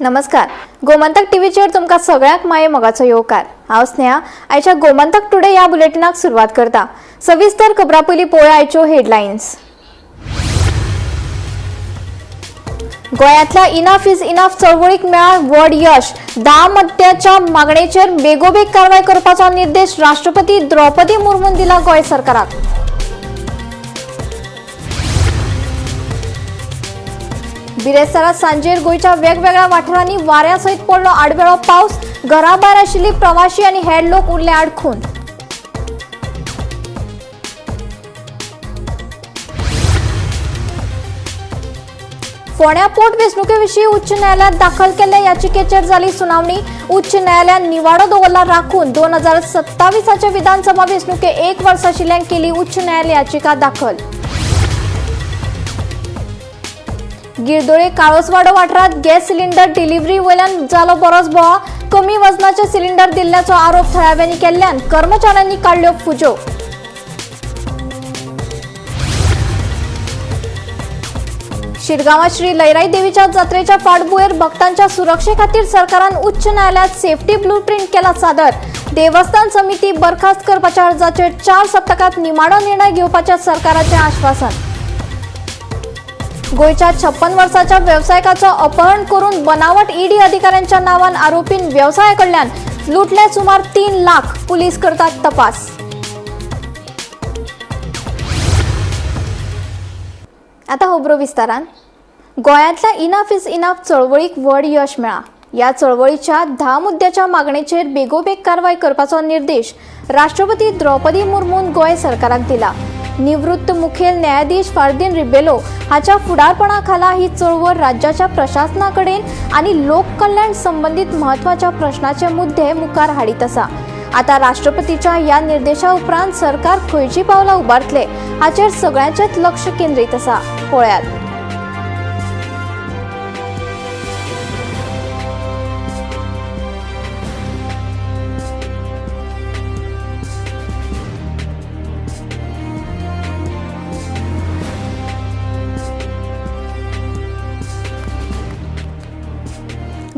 नमस्कार, गोमंतक टीव्हीचेर तुमकां सगळ्यांक माये मोगाचो येवकार. हांव स्नेहा, आयच्या गोमंतक टुडे ह्या बुलेटिनाक सुरवात करता. सविस्तर खबरां पयलीं पळोवया आयच्यो हेडलायन्स. गोंयांतल्या इनफ is enough चळवळीक मेळ्ळां व्हड यश. 10 मुद्द्याच्या मागणेचेर बेगोबेग कारवाय करपाचो निर्देश राष्ट्रपती द्रौपदी मुर्मून दिला गोंय सरकाराक. बिरेस्तारा सांजेर गोंयच्या वेगवेगळ्या वाठारांनी वाऱ्या सयत पडलो आडवेळो पावस. घराभायर आशिल्ली प्रवाशी आनी हेर लोक उरले आडखून. फोंड्या पोट वेंचणुके विशीं उच्च न्यायालयांत दाखल केल्ल्या याचिकेचेर जाली सुनावणी. उच्च न्यायालयान निवाडो दवरला राखून. 2027च्या विधानसभा वेंचणुके एक वर्स आशिल्ल्यान केली उच्च न्यायालय याचिका दाखल. गिरदोळे काळोसवाडो वाठारांत गॅस सिलिंडर डिलिव्हरी वयल्यान जालो बरोच बोवाळ. कमी वजनाचे सिलिंडर दिल्ल्याचो आरोप थळाव्यांनी केल्ल्यान कर्मचाऱ्यांनी काडल्यो फुज्यो. शिरगांवां श्री लयराई देवीच्या जात्रेच्या फाटभुंयेर भक्तांच्या सुरक्षे खातीर सरकारान उच्च न्यायालयात सेफ्टी ब्लू प्रिंट केला सादर. देवस्थान समिती बरखास्त करपाच्या अर्जाचेर 4 सप्तकात निमाणो निर्णय घेवपाच्या सरकाराचें आश्वासन. गोंयच्या 56 वर्साच्या वेवसायिकाचो अपहरण करून बनावट ईडी अधिकाऱ्यांच्या नावान आरोपीन वेवसाया कडल्यान लुटले सुमार 3 लाख. पुलीस करतात तपास. आता खबरो विस्तारान. गोंयांतल्या इनफ is enough चळवळीक व्हड यश मेळ्ळां. ह्या चळवळीच्या 10 मुद्द्याच्या मागणेचेर बेगोबेग कारवाय करपाचो निर्देश राष्ट्रपती द्रौपदी मुर्मून गोंय सरकाराक दिला. निवृत्त मुखेल न्यायाधीश फार्दीन रिबेलो हाच्या फुडारपणा खाला ही चळवळ राज्याच्या प्रशासना कडेन आनी लोककल्याण संबंदीत म्हत्वाच्या प्रश्नाचे मुद्दे मुखार हाडीत आसा. आता राष्ट्रपतीच्या ह्या निर्देशा उपरांत सरकार खंयची पावलां उबारतले हाचेर सगळ्यांचेच लक्ष केंद्रीत आसा. पळयात.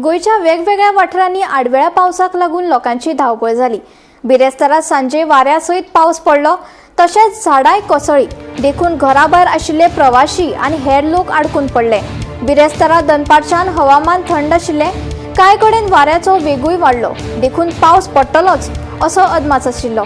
गोंयच्या वेगवेगळ्या वाठारांनी आडवेळ्या पावसाक लागून लोकांची धांवपळ जाली. बिरेस्तारा सांजे वाऱ्या सयत पावस पडलो, तशेंच झाडांय कोसळ्ळी. देखून घराभायर आशिल्ले प्रवाशी आनी हेर लोक आडकून पडले. बिरेस्तारा दनपारच्यान हवामान थंड आशिल्लें. कांय कडेन वाऱ्याचो वेगूय वाडलो, देखून पावस पडटलोच असो अदमास आशिल्लो.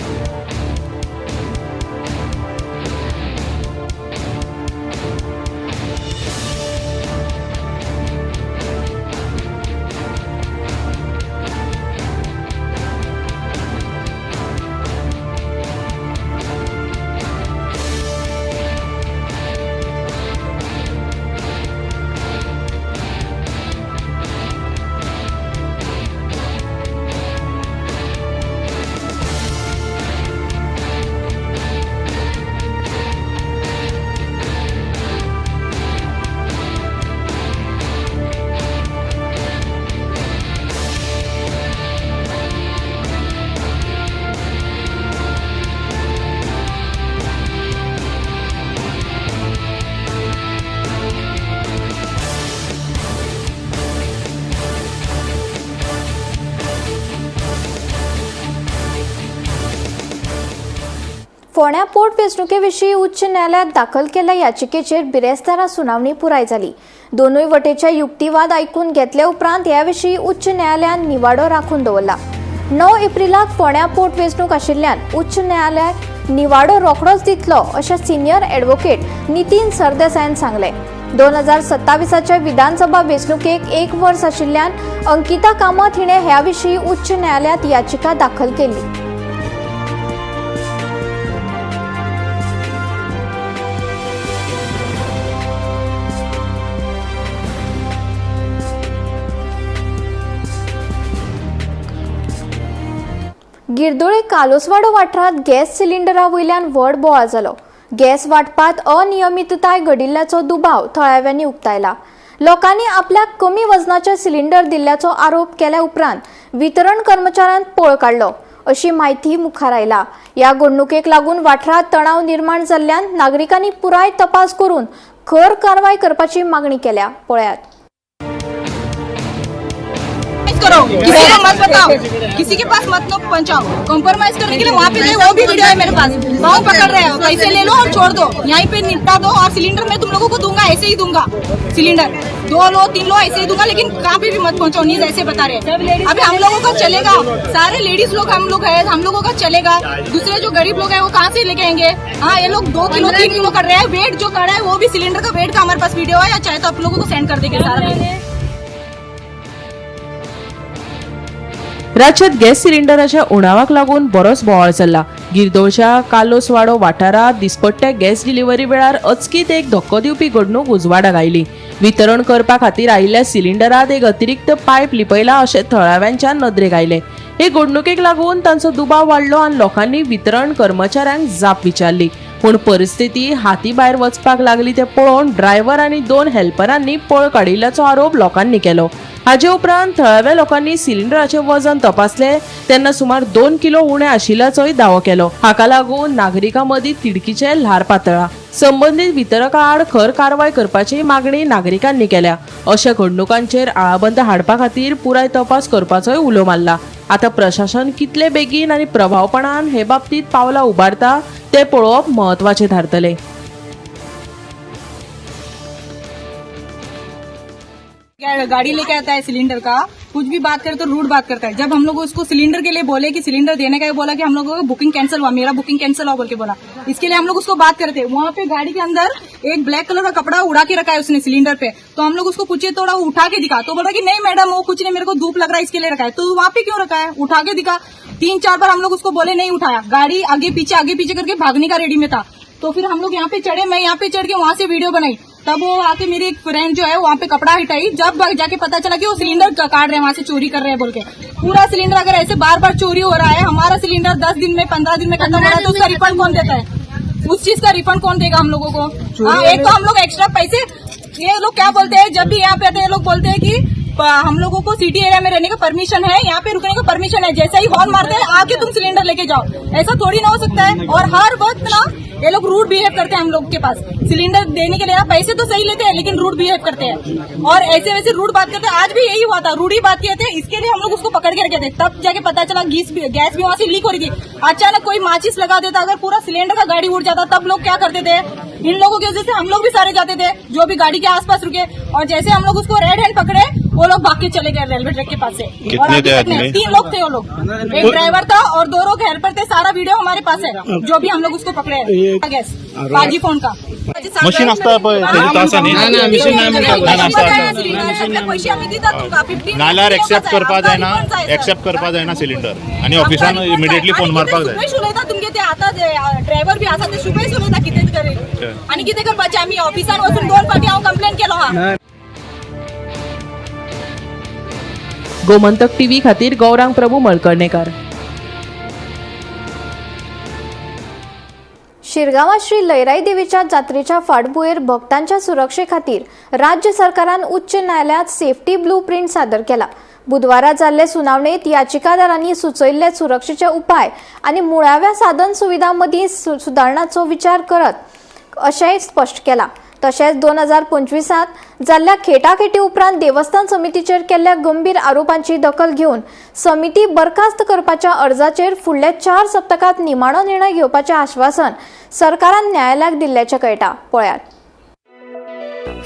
फोंड्या पोट वेंचणुके विशीं उच्च न्यायालयांत दाखल केल्ल्या याचिकेचेर बिरेस्तारा सुनावणी पुराय जाली. दोनूय वटेचे युक्तिवाद आयकून घेतले उपरांत ह्या विशीं उच्च न्यायालयान निवाडो राखून दवरला. 9 एप्रिलाक फोंड्या पोट वेंचणूक आशिल्ल्यान उच्च न्यायालय निवाडो रोखडोच दितलो अशें सिनियर ॲडव्होकेट नितीन सरदेसायान सांगलें. 2027च्या विधानसभा वेंचणुकेक एक वर्स आशिल्ल्यान अंकिता कामत हिणें ह्या विशीं उच्च न्यायालयांत याचिका दाखल केल्ली. गिरदोळे कालोसवाडो वाठारांत गॅस सिलिंडरा वयल्यान व्हड बोवाळ जालो. गॅस वाटपांत अनियमितताय घडिल्ल्याचो दुबाव थळाव्यांनी उक्तायला. लोकांनी आपल्याक कमी वजनाचे सिलिंडर दिल्ल्याचो आरोप केल्या उपरांत वितरण कर्मचाऱ्यान पळ काडलो अशी म्हायती मुखार आयला. ह्या घडणुकेक लागून वाठारांत तणाव निर्माण जाल्ल्यान नागरिकांनी पुराय तपास करून खर कारवाय करपाची मागणी केल्या. पळयात. कॉम्प्रोमाइज करो, किसी को मत बताओ, किसी के पास मत लो पहुंचाओ। कॉम्प्रोमाइज करने के लिए वहाँ पे गए, वो भी वीडियो है मेरे पास। पाँव पकड़ रहे हो, पैसे ले लो और छोड़ दो, यहीं पे निपटा दो। और सिलेंडर मैं तुम लोगों को दूंगा, ऐसे ही दूंगा सिलेंडर, दो लो तीन लो ऐसे ही दूंगा, लेकिन कहाँ पे भी मत पहुंचाओ। न्यूज ऐसे बता रहे हैं। अभी हम लोगों का चलेगा, सारे लेडीज लोग हम लोग है, हम लोगों का चलेगा। दूसरे जो गरीब लोग हैं वो कहाँ से लेके आएंगे? हाँ, ये लोग 2 किलो 3 किलो कर रहे हैं वेट, जो कर रहा है वो भी सिलेंडर का वेट का हमारे पास वीडियो है, या चाहे तो आप लोगों को सेंड कर देंगे सारा। राज्यात गॅस सिलिंडराच्या उणावाक लागून बरोच बोवाळ चल्ला. गिरदोळच्या कालोसवाडो वाठारात दिसपट्ट्या गॅस डिलिव्हरी वेळार अचकीत एक धक्को दिवपी घडणूक उजवाडाक आयली. वितरण करपा खातीर आयिल्ल्या सिलिंडरात एक अतिरिक्त पायप लिपयला अशें थळाव्यांच्या नदरेक आयलें. हे घडणुकेक लागून तांचो दुबाव वाडलो आनी लोकांनी वितरण कर्मचाऱ्यांक जाप विचारली. पूण परिस्थिती हाती भायर वचपाक लागली तें पळोवन ड्रायव्हर आनी 2 हेल्परांनी पळ काडिल्ल्याचो आरोप लोकांनी केलो. हाजे उपरांत थळाव्या लोकांनी सिलिंडराचें वजन तपासलें तेन्ना सुमार 2 किलो उणें आशिल्ल्याचोय दावो केलो. हाका लागून नागरिकां मदीं तिडकीचें ल्हार पातळ्ळां. संबंदीत वितरका आड खर कारवाय करपाची मागणी नागरिकांनी केल्या. अशा घडणुकांचेर आळाबंद हाडपा खातीर पुराय तपास करपाचोय उलो मारला. आतां प्रशासन कितले बेगीन आनी प्रभावपणान हे बाबतींत पावलां उबारता तें पळोवप म्हत्वाचें थारतलें. गाड़ी लेके आता है सिलेंडर का, कुछ भी बात करे तो रूड बात करता है। जब हम लोग उसको सिलेंडर के लिए बोले कि सिलेंडर देने का, ये बोला कि हम लोगों का बुकिंग कैंसिल हुआ, मेरा बुकिंग कैंसिल हुआ बोल के बोला। इसके लिए हम लोग उसको बात करते, वहाँ पे गाड़ी के अंदर एक ब्लैक कलर का कपड़ा उड़ा के रखा है उसने सिलेंडर पे। तो हम लोग उसको पूछे, थोड़ा उठा के दिखा, तो बोला कि नहीं मैडम वो कुछ नहीं, मेरे को धूप लग रहा है इसके लिए रखा है। तो वहाँ पे क्यों रखा है, उठा के दिखा। 3-4 बार हम लोग उसको बोले, नहीं उठाया। गाड़ी आगे पीछे करके भागने का रेडी में था। तो फिर हम लोग यहाँ पे चढ़े, मैं यहाँ पे चढ़ के वहाँ से वीडियो बनाई। तब वो आके मेरी एक फ्रेंड जो है वहाँ पे कपड़ा हटाई। जब जाके पता चला कि वो सिलेंडर काट रहे हैं, वहाँ से चोरी कर रहे हैं बोल के। पूरा सिलेंडर अगर ऐसे बार बार चोरी हो रहा है, हमारा सिलेंडर 10 दिन में 15 दिन में खत्म हो रहा है, तो उसका रिफंड कौन देता है? उस चीज का रिफंड कौन देगा हम लोगों को? हाँ, एक तो हम लोग एक्स्ट्रा पैसे, ये लोग क्या बोलते हैं, जब भी यहाँ पे आते हैं ये लोग बोलते हैं कि हम लोगों को सिटी एरिया में रहने का परमिशन है, यहाँ पे रुकने का परमिशन है। जैसा ही हॉर्न मारते हैं आके तुम सिलेंडर लेके जाओ, ऐसा थोड़ी ना हो सकता है। और हर वक्त ना ये लोग रूड बिहेव करते हैं हम लोग के पास। सिलेंडर देने के लिए ना पैसे तो सही लेते हैं, लेकिन रूड बिहेव करते हैं और ऐसे वैसे रूड बात करते हैं। आज भी यही हुआ था, रूड ही बात किए थे, इसके लिए हम लोग उसको पकड़ के रखे थे। तब जाके पता चला गैस भी वहाँ से लीक हो रही थी। अचानक कोई माचिस लगा देता, अगर पूरा सिलेंडर का गाड़ी उड़ जाता, तब लोग क्या करते थे? इन लोगों की वजह से हम लोग भी सारे जाते थे जो भी गाड़ी के आसपास रुके। और जैसे हम लोग उसको रेड हैंड पकड़े, वो लोग भाग के चले गए रेलवे ट्रैक के पास से। और कितने अभी थे तक नहीं, आदमी? 3 लोग थे वो लोग, एक ड्राइवर था और 2 लोग हेल्पर थे। सारा वीडियो हमारे पास है, जो भी हम लोग उसको पकड़े हैं। गैस पाजी फोन का मशीन आसता पळय तेजे तो आसा न्ही. ना, ना, मशीन ना म्हणटा. ना, ना, पैसे आमी दितात तुमकां 15 नाल्यार एक्सेप्ट करपा जायना, आमकां refund जाय, एक्सेप्ट करपा जायना सिलिंडर आनी ऑफिसान इमिडिएटली फोन मारपाक जाय. सुबेश उलयता तुमगे ते आतां ड्रायव्हर बी आसा ते सुबेश उलयता कितें करेल आनी कितें करपाचें। आमी ऑफिसान वचून 2 फावटी हांव कंप्लेन केलो आहा। गोमंतक टीव्ही खातीर गौरांग प्रभू मळकर्णेकर. शिरगांवां श्री लयराई देवीच्या जात्रेच्या फाटभुंयेर भक्तांच्या सुरक्षे खातीर राज्य सरकारान उच्च न्यायालयांत सेफ्टी ब्लू प्रिंट सादर केला. बुधवारा जाल्ले सुनावणेंत याचिकादारांनी सुचयल्ले सुरक्षेचे उपाय आनी मुळाव्या साधन सुविधां मदीं सुदारणाचो विचार करत अशेंय स्पश्ट केलां. तशेंच 2025 जाल्ल्या खेटाखेटी उपरांत देवस्थान समितीचेर केल्ल्या गंभीर आरोपांची दखल घेवन समिती बरखास्त करपाच्या अर्जाचेर फुडल्या 4 सप्तकांत निमाणो निर्णय घेवपाचें आश्वासन सरकारान न्यायालयाक दिल्ल्याचें कळटा. पळयात.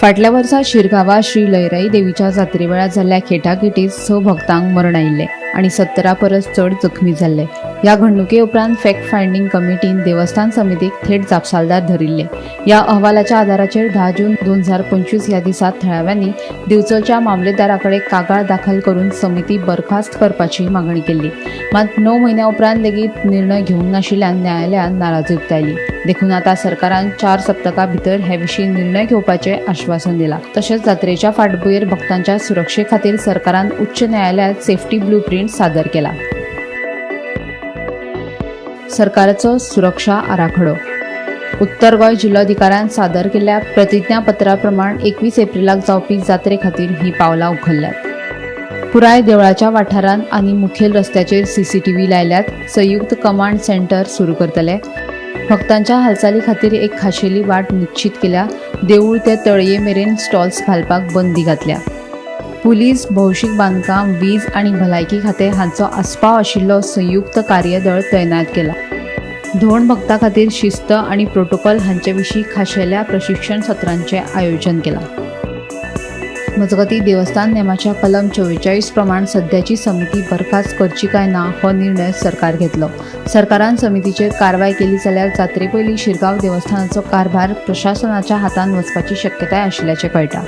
फाटल्या वर्सा शिरगांवा श्री लयराई देवीच्या जात्रे वेळार जाल्ल्या खेटाखेटीत 6 भक्तांक मरण आयिल्लें आनी 70 परस चड जखमी जाल्ले. ह्या घडणुके उपरांत फॅक्ट फायंडींग कमिटीन देवस्थान समितीक थेट जापसालदार धरिल्ले. ह्या अहवालाच्या आदाराचेर 10 जून 2025 ह्या दिसा थळाव्यांनी दिवचलच्या मामलेदारा कडेन कागाळ दाखल करून समिती बरखास्त करपाची मागणी केल्ली. मात 9 म्हयन्या उपरांत लेगीत निर्णय घेवंक नाशिल्ल्यान न्यायालयान नाराजी उक्तायली. देखून आतां सरकारान 4 सप्तकां भितर हे विशीं निर्णय घेवपाचें आश्वासन दिलां. तशेंच जात्रेच्या फाटभुंयेर भक्तांच्या सुरक्षे खातीर सरकारान उच्च न्यायालयांत सेफ्टी ब्लू प्रिंट सादर केला. सरकाराचो सुरक्षा आराखडो उत्तर गोंय जिल्लोधिकाऱ्यान सादर केल्ल्या प्रतिज्ञापत्रा प्रमाण 21 एप्रिलाक जावपी जात्रे खातीर ही पावलां उखल्ल्यात. पुराय देवळाच्या वाठारांत आनी मुखेल रस्त्याचेर सीसीटीव्ही लायल्यात. संयुक्त कमांड सेंटर सुरू करतले. भक्तांच्या हालचाली खातीर एक खाशेली वाट निश्चित केल्या. देऊळ ते तळये मेरेन स्टॉल्स घालपाक बंदी घातल्या. पुलीस, भौशीक बांदकाम, वीज आनी भलायकी खातें हांचो आस्पाव आशिल्लो संयुक्त कार्यदळ तैनात केला. धोंड भक्तां खातीर शिस्त आनी प्रोटोकॉल हांचे विशीं खाशेल्या प्रशिक्षण सत्रांचें आयोजन केलां. मजगतीं, देवस्थान नेमाच्या कलम 44 प्रमाण सध्याची समिती बरखास्त करची काय ना हो निर्णय सरकार घेतलो. सरकारान समितीचेर कारवाय केली जाल्यार जात्रे पयलीं शिरगांव देवस्थानाचो कारभार प्रशासनाच्या हातांत वचपाची शक्यताय आशिल्ल्याचें कळटा.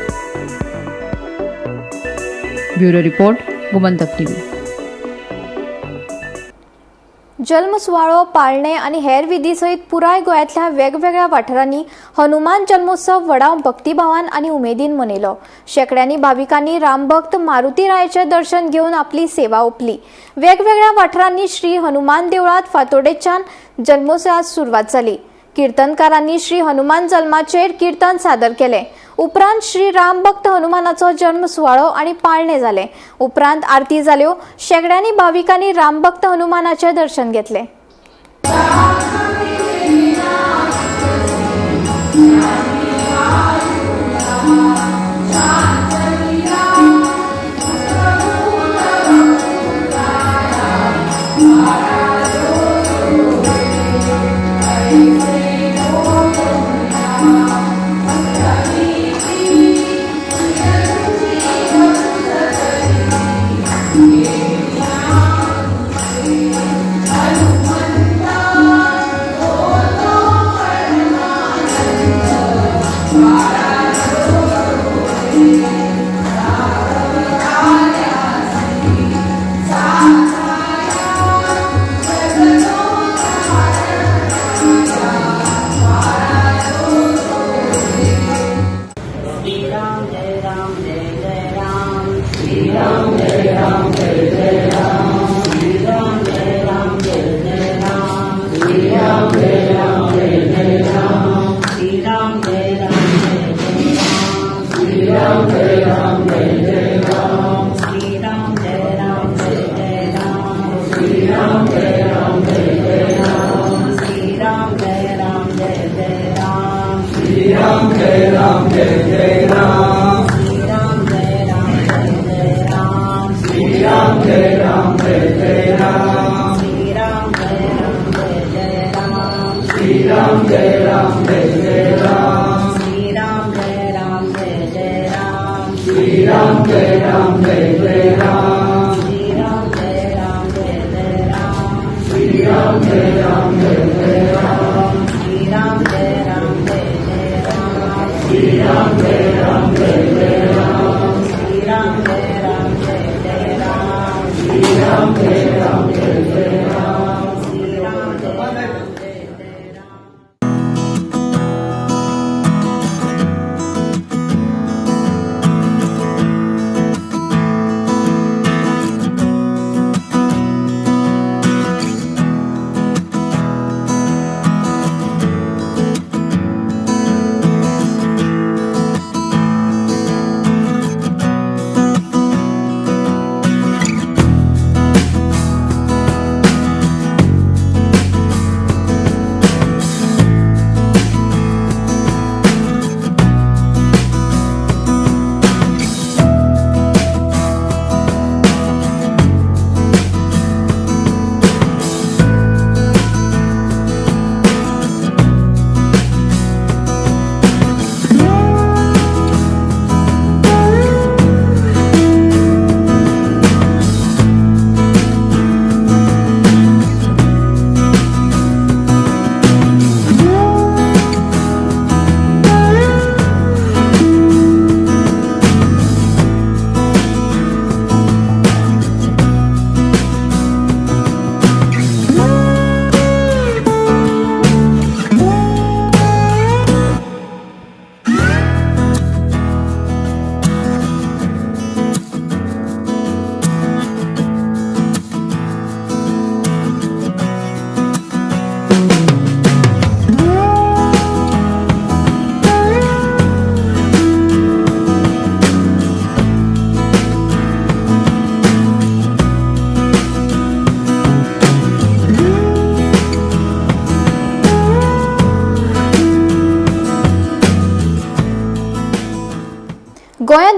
Bureau report, Gomantak TV. जल्म सुवाळो, पाळणे आनी हेर विधी सयत पुराय गोंयांतल्या वेगवेगळ्या वाठारांनी हनुमान जल्मोत्सव व्हडा भक्तिभावान आनी उमेदीन मनयलो. शेंकड्यांनी भाविकांनी रामभक्त मारुती रायाचें दर्शन घेवन आपली सेवा ओंपली. वेगवेगळ्या वाठारांनी श्री हनुमान देवळांत फांतोडेच्यान जल्मोत्सवाक सुरवात जाली. किर्तनकारांनी श्री हनुमान जल्माचेर किर्तन सादर केलें. उपरांत श्री रामभक्त हनुमानाचो जल्म सुवाळो आनी पाळणे जाले. उपरांत आरती जाल्यो. शेंकड्यांनी भाविकांनी रामभक्त हनुमानाचें दर्शन घेतलें.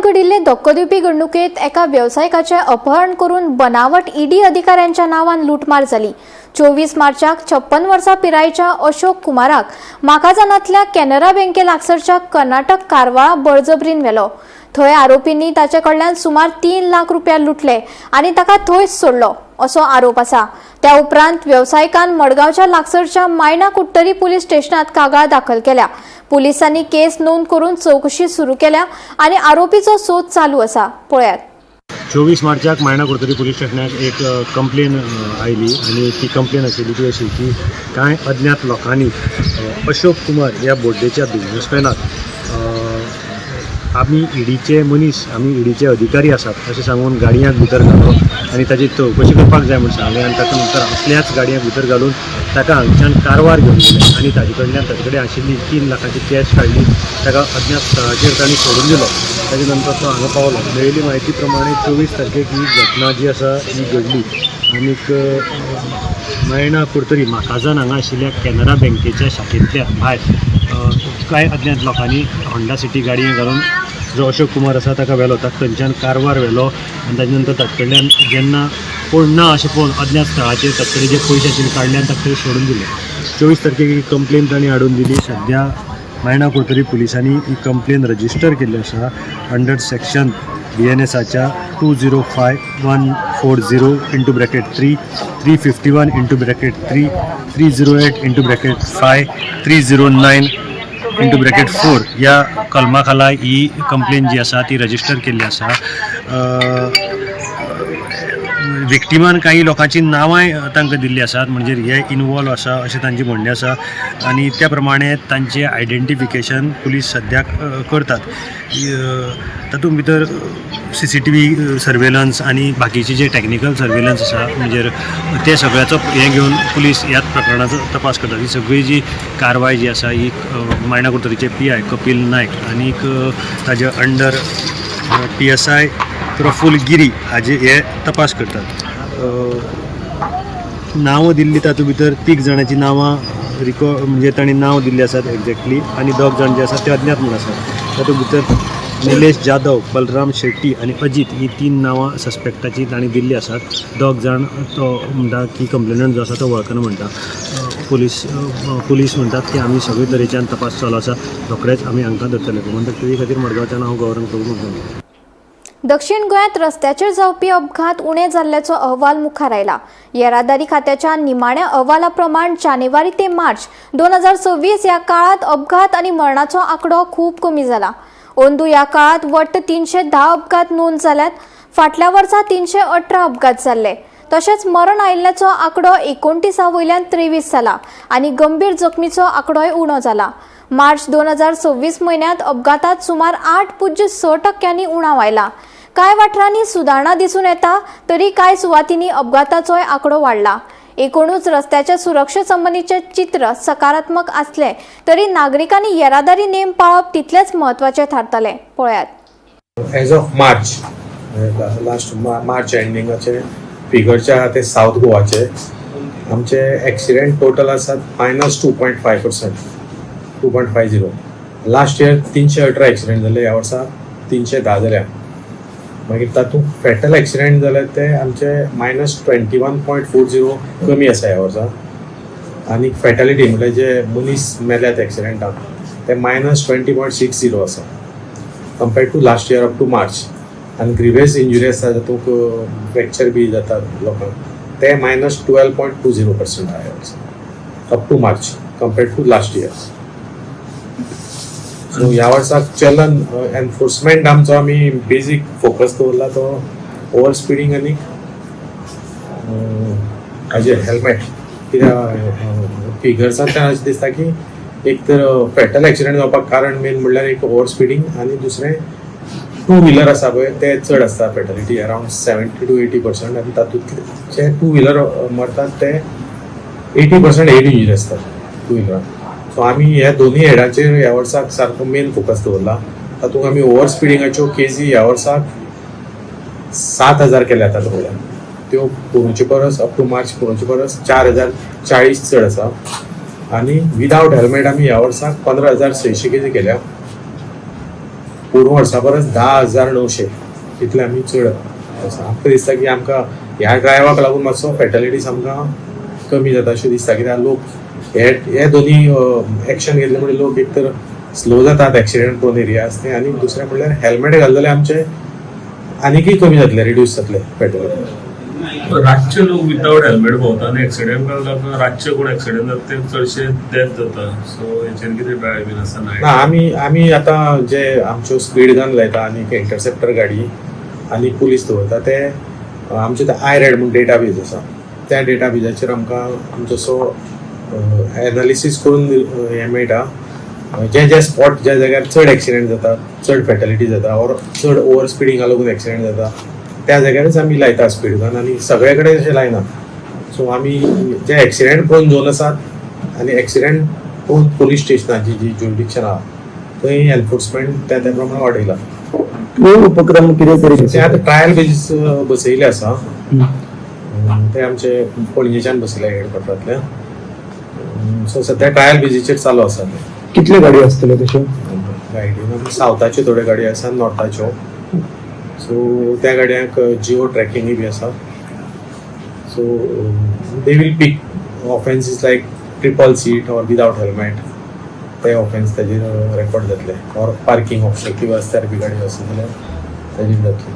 घडिल्ले धक्को दिवपी घडणुकेत एका वेवसायिकाचें अपहरण करून बनावट ईडी अधिकाऱ्यांच्या नांवान लुटमार जाली. 24 मार्चाक 56 वर्सां पिरायेच्या अशोक कुमाराक माकाझानांतल्या कॅनरा बँके लागसरच्या कर्नाटक कारवाळा बळजबरीन व्हेलो. थंय आरोपींनी ताचे कडल्यान सुमार 3 लाख रुपया लुटले आनी ताका थंयच सोडलो असो आरोप आसा. त्या उपरांत वेवसायिकान मडगांवच्या लागसरच्या मायणा कुडटरी पुलीस स्टेशनात कागाळ दाखल केल्या. पुलिसांनी केस नोंद करून चवकशी सुरू केल्या आनी आरोपीचो सोद चालू आसा. पळयात. 24 मार्चाक मायणा कुडतरी पुलीस स्टेशनाक एक कंप्लेन आयली आनी ती कंप्लेन आशिल्ली ती अशी की कांय अज्ञात लोकांनी अशोक कुमार ह्या बोड्डेच्या बिजनसमॅनाक आमी इडीचे मनीस, आमी इडीचे अधिकारी आसात अशें सांगून गाडयांक भितर घालो आनी ताची चवकशी करपाक जाय म्हूण सांगलें आनी ताका नंतर आपल्याच गाडयांक भितर घालून ताका हांगच्यान कारवार घेवन गेले आनी ताजे कडल्यान ताजे कडेन आशिल्ली 3 लाखांची कॅश काडली. ताका अज्ञात स्थळाचेर तांणी सोडून दिलो. ताजे नंतर तो हांगा पावलो. मेळिल्ली म्हायती प्रमाणे 24 तारखेक ही घटना जी आसा ही घडली आनीक मायणा कुडतरी माकाझान हांगा आशिल्ल्या कॅनरा बँकेच्या शाखेंतल्या भायर कांय अज्ञात लोकांनी होंडा सिटी गाडयेन घालून जो अशोक कुमार आसा ताका व्हेलो. ताका थंयच्यान कारवार व्हेलो आनी ताजे नंतर ताचे कडल्यान जेन्ना कोण ना अशें पळोवन अज्ञात स्थळाचेर ताचे कडेन जे पयशे आशिल्ले काडले आनी ताका थंय सोडून दिले. 24 तारखेक ही कंप्लेन तांणी हाडून दिली. सद्या मायणा कुडतरी पुलिसांनी ही कंप्लेन रजिस्टर केल्ली आसा under section BNSच्या 205 140 into bracket 3, 351 into bracket 3, 308 into bracket 5, 309 into bracket 4 ह्या कलमा खाला ही कंप्लेन जी आसा ती रजिस्टर केल्ली आसा. विक्टिमान काही लोकांची नांवांय तांकां दिल्ली आसात, म्हणजे हे इनवॉल्व आसा अशें तांचें म्हणणें आसा आनी त्या प्रमाणे तांचें आयडेंटिफिकेशन पुलीस सद्याक करतात. तातूंत भितर CCTV surveillance आनी बाकीचे जे टॅक्निकल सर्वेलन्स आसा, म्हणजे ते सगळ्याचो हें घेवन पुलीस ह्याच प्रकरणाचो तपास करतात. ही सगळी जी कारवाय जी आसा ही मायणा कुडतरीचे PI Kapil Naik आनीक ताजे अंडर PSI Praful Giri हाजे हे तपास करतात. नांवां दिल्ली तातूंत भितर 3 जाणांची नांवां म्हणजे तांणी नांव दिल्ली आसात एक्झॅक्टली आनी 2 जाण जे आसात ते अज्ञात म्हूण आसात. तातूंत भितर निलेश जाधव, बलराम शेट्टी आनी अजीत ही 3 नांवां सस्पेक्टाची तांणी दिल्ली आसात. 2 जाण तो म्हणटा की कंप्लेनंट जो आसा तो वळखना म्हणटा. पुलीस म्हणटात की आमी सगळे तरेच्यान तपास चालू आसा, रोखडेच आमी हांकां धरतले. गोमंतक टीव्ही खातीर मडगांवच्यान हांव गौरंग प्रभू म्हणटा. दक्षिण गोंयांत रस्त्याचेर जावपी अपघात उणे जाल्ल्याचो अहवाल मुखार आयला. येरादारी खात्याच्या निमाण्या अहवाला प्रमाण जानेवारी ते मार्च 2026 ह्या काळात अपघात आनी मरणाचो आंकडो खूब कमी जाला. अंदू ह्या काळात वट्ट 310 अपघात नोंद जाल्यात. फाटल्या वर्सा 318 अपघात जाल्ले. तशेंच मरण आयिल्ल्याचो आंकडो 29 वयल्यान 23 जाला आनी गंभीर जखमीचो आंकडोय उणो जाला. मार्च 2026 म्हयन्यांत अपघातात सुमार 8.6% उणाव आयला. कांय वाठारांनी सुदारणा दिसून येता तरी कांय सुवातींनी अपघाताचोय आंकडो वाडला. एकूणच रस्त्याच्या सुरक्षे संबंदीचें चित्र सकारात्मक आसलें तरी नागरिकांनी येरादारी नेम पाळप तितलेंच म्हत्वाचें थारतलें. पळयात. As of March, last March एंडिंगाचे फिगर जे आहा ते सावथ गोवाचे आमचे एक्सिडेंट टोटल आसात -2.5%, 2.50. Last year 318 accident जाले, ह्या वर्सा 310 जाल्या. मागीर तातूंत फेटल एक्सिडेंट जाले ते आमचे -21.40 कमी आसा ह्या वर्सा. आनी फेटालिटी म्हळ्यार जे मनीस मेल्यात एक्सिडेंटान ते -20.60 आसा compared to last year up to March. आनी ग्रिवियस इंजुरी आसा तातूंत फ्रॅक्चर बी जातात लोकांक ते -12.20% आहा ह्या वर्सा up to March compared to last year. So ह्या वर्साक चलन एनफोर्समेंट आमचो आमी बेजीक फोकस दवरला तो ओवर स्पिडींग आनी हाजेर हेल्मेट. कित्याक फिगर्सांतल्यान अशें दिसता की एक तर फेटल एक्सिडेंट जावपाक कारण मेन म्हणल्यार एक ओवर स्पिडींग आनी दुसरें टू व्हिलर आसा पळय ते चड आसता फेटलिटी अरावंड 70 to 80% आनी तातूंतले जे टू व्हिलर मरतात ते 80% हेड इंजुरी आसतात टू व्हिलरान. सो आमी ह्या दोनूय हेडाचेर ह्या वर्साक सारको मेन फोकस दवरला. तातूंत आमी ओवर स्पिडिंगाच्यो केजी ह्या वर्साक 7,000 केल्यात आतां पळोवया. त्यो पोरूंचे परस अप टू मार्च पोरूंचे परस 4,040 चड आसा. आनी विदावट हेल्मेट आमी ह्या वर्साक 15,600 केजी केल्या. पोरूं वर्सा परस 10,900 तितले आमी चड आसा. आमकां दिसता की आमकां ह्या ड्रायव्हाक लागून मातसो फेटलिटीज आमकां कमी जाता अशें दिसता, कित्याक लोक हे हे दोनी एक्शन घेतले म्हणजे लोक एक तर स्लो जातात एक्सिडेंट प्रोन एरिया आसा ते, आनी दुसरें म्हणल्यार हेल्मेट घालले जाल्यार आमचे आनीकय कमी जातले, रिड्यूस जातले पेट्रोल. रातचे लोक विदावट हेल्मेट भोंवता आनी एक्सिडेंट लागून रातचे कोण एक्सिडेंट जाता ते चडशे डेथ जाता. सो हेचेर कितें ड्रायव बीन आसा? ना. नायट? आमी आमी आतां जे आमच्यो स्पीड गन लायता आनी इंटरसेप्टर गाडी आनी पुलीस दवरता ते आमचे ते I red म्हूण डेटा बेज आसा, त्या डेटा बेजाचेर आमकां आमचो असो एनालिसीस करून हें मेळटा, जे जे स्पॉट ज्या जाग्यार चड एक्सिडेंट जाता, चड फेटलिटी जाता ऑर चड ओवर स्पिडींगा लागून एक्सिडेंट जाता, त्या जाग्यारच आमी लायता स्पीड गन आनी सगळे कडेन अशें लायना. सो आमी जे एक्सिडेंट प्रोन झोन आसात आनी एक्सिडेंट प्रोन पोलीस स्टेशनाची जी ज्युरिडिक्शन आहा थंय एनफोर्समेंट त्या त्या प्रमाणे वाडयला. हे उपक्रम कितें तरी ते आतां ट्रायल बेजीस बसयले आसा. ते आमचे पणजेच्यान बसयले हेडक्वॉर्टरांतल्यान. सो सध्या ट्रायल बेजीचेर चालू आसा ते. कितल्यो गाडयो आसतल्यो तश्यो? गायडीन सावथाच्यो थोड्यो गाडयो आसा, नॉर्थाच्यो. सो त्या गाडयांक जिओ ट्रॅकिंगय बी आसा. So they will pick offences like triple seat or without helmet, ते ऑफेन्स ताजेर रेकॉर्ड जातले, ऑर पार्किंग ऑब्स्ट्रक्टीव रस्त्यार बी गाडी आसत जाल्यार ताजेर जातले.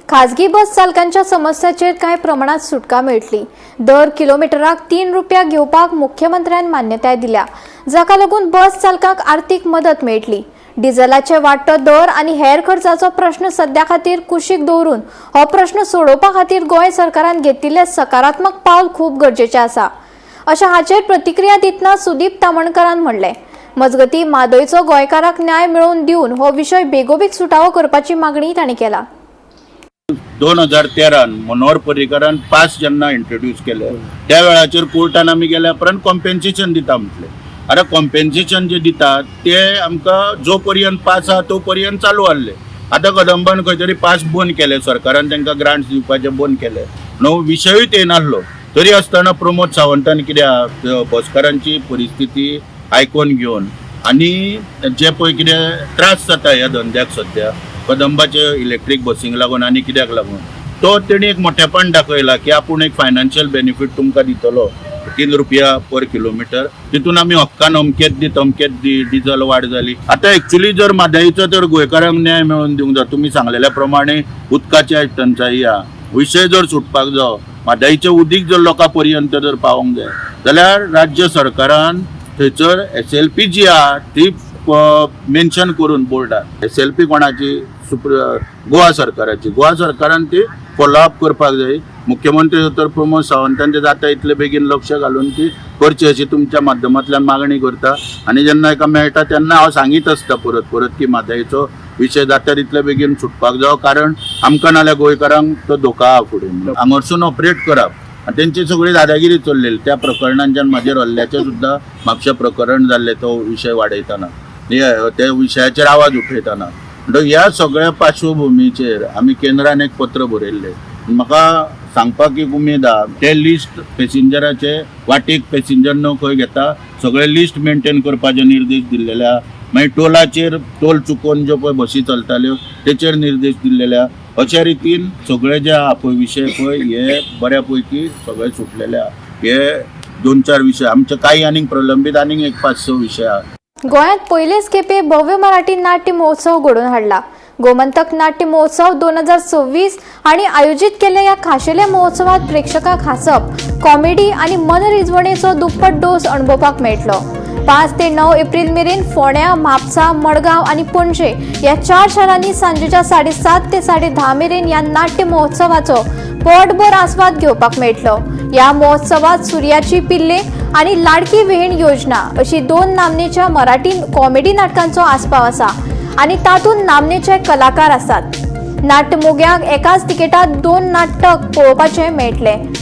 खाजगी बस चालकांच्या समस्याचेर कांय प्रमाणात सुटका मेळटली. दर किलोमिटराक 3 रुपया घेवपाक मुख्यमंत्र्यान मान्यताय दिल्या, जाका लागून बस चालकांक आर्थीक मदत मेळटली. डिझलाचे वाडटो दर आनी हेर खर्चाचो प्रश्न सद्या खातीर कुशीक दवरून हो प्रश्न सोडोवपा खातीर गोंय सरकारान घेतिल्ले सकारात्मक पावल खूब गरजेचें आसा, अशें हाचेर प्रतिक्रिया दितना सुदीप तामणकरान म्हणलें. मजगतीं, म्हादयचो गोंयकाराक न्याय मेळोवन दिवन हो विशय बेगोबेग सुटावो करपाची मागणी तांणी केला. 2013न मनोहर पर्रीकारान पास जेन्ना इंट्रोड्यूस केले, त्या वेळाचेर कोर्टान आमी गेल्या उपरांत कॉम्पेन्सेशन दिता म्हटलें. आतां कॉम्पेन्सेशन जे दितात ते आमकां जो पर्यंत पास आहा तो पर्यंत चालू आहले. आतां कदंबान खंय तरी पास बंद केले, सरकारान तांकां ग्रांट्स दिवपाचे बंद केले, न्हू विशयूच येनासलो. तरी आसतना प्रमोद सावंतान कित्याक बसकारांची परिस्थिती आयकोन घेवन आनी जे पळय कितें त्रास जाता ह्या धंद्याक सद्या कदंबाचे इलेक्ट्रीक बसींक लागून आनी कित्याक लागून, तो तेणी एक मोठेपण दाखयला की आपूण एक फायनान्शियल बेनिफीट तुमकां दितलो, 3 रुपया पर किलोमिटर. तितून आमी हक्कान अमकेच दी तमकेच दी, डिजल वाड जाली. आतां एक्चुली जर म्हादयचो तर गोंयकारांक न्याय मेळोवन दिवंक जाय, तुमी सांगलेल्या प्रमाणे उदकाची टंचाई आहा, विशय जर सुटपाक जावो, म्हादयचें उदीक जर लोकां पर्यंत जर पावोंक जाय जाल्यार राज्य सरकारान थंयसर एसएलपी जी आहा ती मेन्शन करून बोर्डार, एसएलपी कोणाची, सुप्र गोवा सरकाराची, गोवा सरकारान ती फॉलोअप करपाक जाय. मुख्यमंत्री दोतोर प्रमोद सावंतान ते जाता इतले बेगीन लक्ष घालून ती करची अशी तुमच्या माध्यमांतल्यान मागणी करता. आनी जेन्ना एका मेळटा तेन्ना हांव सांगीत आसता परत परत की म्हादयचो विशय जाता तितले बेगीन सुटपाक जावो, कारण आमकां नाल्यार गोंयकारांक तो धोका आहा फुडें म्हणून. हांगारसून ऑपरेट करप आनी तेंची सगळी दादागिरी चल्लेली. त्या प्रकरणांच्यान म्हाजेर हल्ल्याचें सुद्दां म्हापशा प्रकरण जाल्लें, तो विशय वाडयतना, हे त्या विशयाचेर आवाज उठयतना. म्हणटकीर ह्या सगळ्या पार्श्वभुमीचेर आमी केंद्रान एक पत्र बरयल्लें. म्हाका सांगपाक एक उमेद आहा, ते लिस्ट पॅसेंजराचे वाटेक पॅसेंजर न्हू खंय घेता, सगळे लिस्ट मेंटेन करपाचे निर्देश दिल्लेले आहा. मागीर टोलाचेर टोल चुकोवन ज्यो पळय बसी चलताल्यो तेचेर निर्देश दिल्लेले आहा. अशा रितीन सगळे जे आहा पळय विशय पळय हे बऱ्या पैकी सगळे सुटलेले आहा. हे दोन चार विशय आमचे, काही आनीक प्रलंबीत आनीक एक पांच स विशय आहा. गोंयांत पयलेच खेपे भव्य मराठी नाट्य महोत्सव घडोवन हाडला. गोमंतक नाट्य महोत्सव 2026 हांणी आयोजीत केल्ल्या ह्या खाशेल्या महोत्सवात प्रेक्षकांक हांसप, कॉमेडी आनी मनरिजवणेचो दुप्पट डोस अणभवपाक मेळटलो. 5 ते 9 एप्रिल मेरेन फोंड्या, म्हापसा, मडगांव आनी पणजे ह्या चार शारांनी सांजेच्या 7:30 ते 10:30 मेरेन ह्या नाट्य महोत्सवाचो पोटभर आस्वाद घेवपाक मेळटलो. ह्या महोत्सवात सुर्याची पिल्ले आनी लाडकी बहीण योजना अशी दोन नामनेच्या मराठी कॉमेडी नाटकांचो आस्पाव आसा आनी तातूंत नामनेचे कलाकार आसात. नाट्यमोग्यांक एकाच तिकेटात दोन नाटक पळोवपाचें मेळटलें.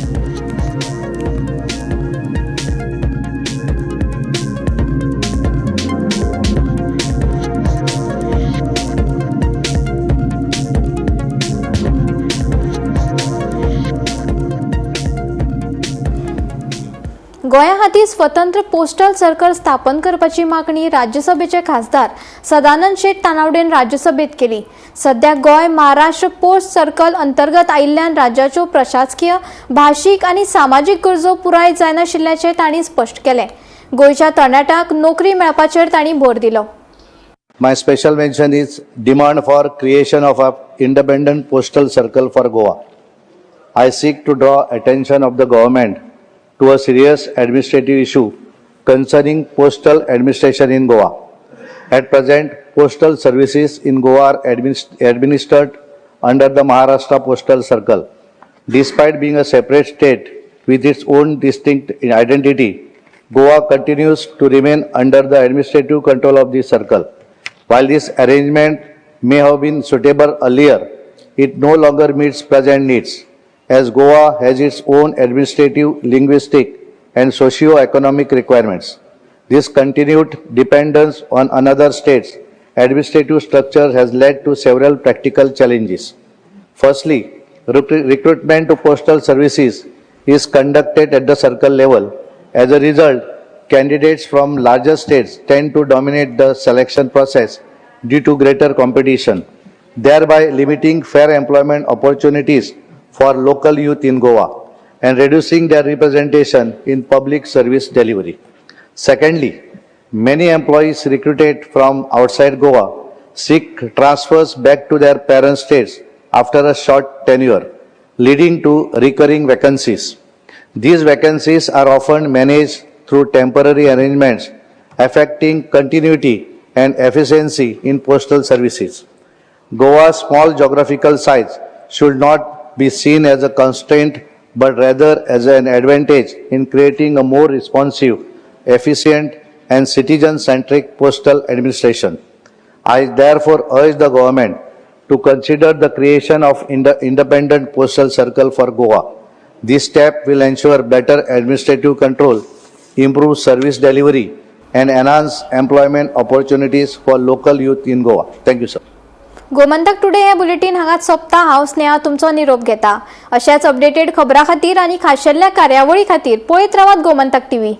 गोंया खातीर स्वतंत्र पोस्टल सर्कल स्थापन करपाची मागणी राज्यसभेचे खासदार सदानंद शेट तानावडेन राज्यसभेत केली. सध्या गोंय महाराष्ट्र पोस्ट सर्कल अंतर्गत आयिल्ल्यान राज्याच्यो प्रशासकीय, भाशीक आनी सामाजीक गरजो पुराय जायनाशिल्ल्याचें तांणी स्पश्ट केलें. गोंयच्या तरणाट्यांक नोकरी मेळपाचेर तांणी भर दिलो. My special mention is demand for creation of a independent postal circle for Goa. I seek to draw attention of the government to a serious administrative issue concerning postal administration in Goa. At present, postal services in Goa are administered under the Maharashtra Postal Circle. Despite being a separate state with its own distinct identity, Goa continues to remain under the administrative control of this circle. While this arrangement may have been suitable earlier, it no longer meets present needs, as Goa has its own administrative, linguistic, and socio-economic requirements. This continued dependence on another state's administrative structure has led to several practical challenges. Firstly, recruitment to postal services is conducted at the circle level. As a result, candidates from larger states tend to dominate the selection process due to greater competition, thereby limiting fair employment opportunities for local youth in Goa and reducing their representation in public service delivery. Secondly, many employees recruited from outside Goa seek transfers back to their parent states after a short tenure, leading to recurring vacancies. These vacancies are often managed through temporary arrangements affecting continuity and efficiency in postal services. Goa's small geographical size should not be seen as a constraint but rather as an advantage in creating a more responsive, efficient, and citizen-centric postal administration. I therefore urge the government to consider the creation of independent postal circle for Goa. This step will ensure better administrative control, improve service delivery, and enhance employment opportunities for local youth in Goa. Thank you, sir. Gomantak today हे bulletin हांगाच सोंपता. हांव स्नेहा तुमचो निरोप घेता. अशाच updated खबरां खातीर आनी खाशेल्ल्या कार्यावळी खातीर पळयत रावात गोमंतक टीव्ही.